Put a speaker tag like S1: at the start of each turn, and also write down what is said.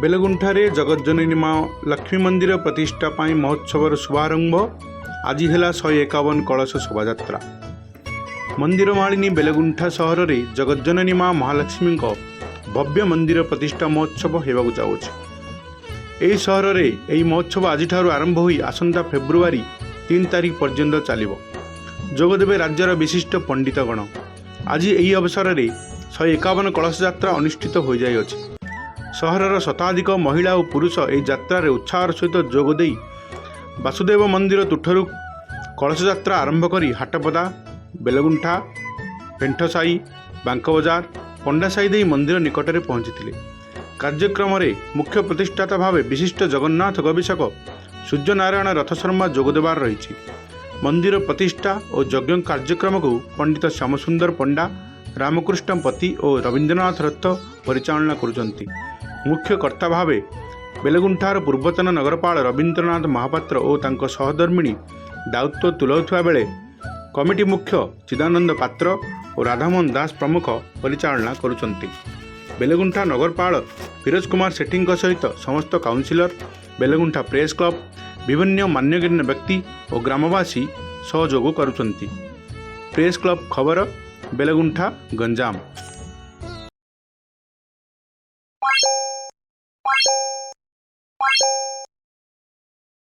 S1: ବେଲଗୁଣ୍ଠାରେ ଜଗତଜନନୀ ମା ଲକ୍ଷ୍ମୀ ମନ୍ଦିର ପ୍ରତିଷ୍ଠା ପାଇଁ ମହୋତ୍ସବର ଶୁଭାରମ୍ଭ। ଆଜି ହେଲା 151 କଳସ ଶୋଭାଯାତ୍ରା। ମନ୍ଦିର ମାଳିନୀ ବେଲଗୁଣ୍ଠା ସହରରେ ଜଗତଜନନୀ ମା ମହାଲକ୍ଷ୍ମୀଙ୍କ ଭବ୍ୟ ମନ୍ଦିର ପ୍ରତିଷ୍ଠା ମହୋତ୍ସବ ହେବାକୁ ଯାଉଛି। ଏହି ସହରରେ ଏହି ମହୋତ୍ସବ ଆଜିଠାରୁ ଆରମ୍ଭ ହୋଇ ଆସନ୍ତା ଫେବୃଆରୀ 3 ତାରିଖ ପର୍ଯ୍ୟନ୍ତ ଚାଲିବ। ଯୋଗଦେବେ ରାଜ୍ୟର ବିଶିଷ୍ଟ ପଣ୍ଡିତଗଣ। ଆଜି ଏହି ଅବସରରେ 151 କଳସ ଯାତ୍ରା ଅନୁଷ୍ଠିତ ହୋଇଯାଇଅଛି। ସହରର ଶତାଧିକ ମହିଳା ଓ ପୁରୁଷ ଏହି ଯାତ୍ରାରେ ଉତ୍ସାହର ସହିତ ଯୋଗ ଦେଇ ବାସୁଦେବ ମନ୍ଦିର ତୁଠରୁ କଳସ ଯାତ୍ରା ଆରମ୍ଭ କରି ହାଟପଦା, ବେଲଗୁଣ୍ଠା, ପେଣ୍ଠସାହି, ବାଙ୍କବଜାର, ପଣ୍ଡାସାହି ଦେଇ ମନ୍ଦିର ନିକଟରେ ପହଞ୍ଚିଥିଲେ। କାର୍ଯ୍ୟକ୍ରମରେ ମୁଖ୍ୟ ପ୍ରତିଷ୍ଠାତା ଭାବେ ବିଶିଷ୍ଟ ଜଗନ୍ନାଥ ଗବେଷକ ସୂର୍ଯ୍ୟନାରାୟଣ ରଥ ଶର୍ମା ଯୋଗ ଦେବାର ରହିଛି। ମନ୍ଦିର ପ୍ରତିଷ୍ଠା ଓ ଯଜ୍ଞ କାର୍ଯ୍ୟକ୍ରମକୁ ପଣ୍ଡିତ ଶ୍ୟାମସୁନ୍ଦର ପଣ୍ଡା, ରାମକୃଷ୍ଣ ପତି ଓ ରବୀନ୍ଦ୍ରନାଥ ରଥ ପରିଚାଳନା କରୁଛନ୍ତି। ମୁଖ୍ୟ କର୍ତ୍ତା ଭାବେ ବେଲଗୁଣ୍ଠାର ପୂର୍ବତନ ନଗରପାଳ ରବୀନ୍ଦ୍ରନାଥ ମହାପାତ୍ର ଓ ତାଙ୍କ ସହଧର୍ମିଣୀ ଦାୟିତ୍ୱ ତୁଲାଉଥିବା ବେଳେ କମିଟି ମୁଖ୍ୟ ଚିଦାନନ୍ଦ ପାତ୍ର ଓ ରାଧାମୋହନ ଦାସ ପ୍ରମୁଖ ପରିଚାଳନା କରୁଛନ୍ତି। ବେଲଗୁଣ୍ଠା ନଗରପାଳ ଫିରୋଜ କୁମାର ସେଠୀଙ୍କ ସହିତ ସମସ୍ତ କାଉନସିଲର, ବେଲଗୁଣ୍ଠା ପ୍ରେସ୍ କ୍ଲବ, ବିଭିନ୍ନ ମାନ୍ୟଗଣ୍ୟ ବ୍ୟକ୍ତି ଓ ଗ୍ରାମବାସୀ ସହଯୋଗ କରୁଛନ୍ତି। ପ୍ରେସ୍ କ୍ଲବ ଖବର, ବେଲଗୁଣ୍ଠା, ଗଞ୍ଜାମ।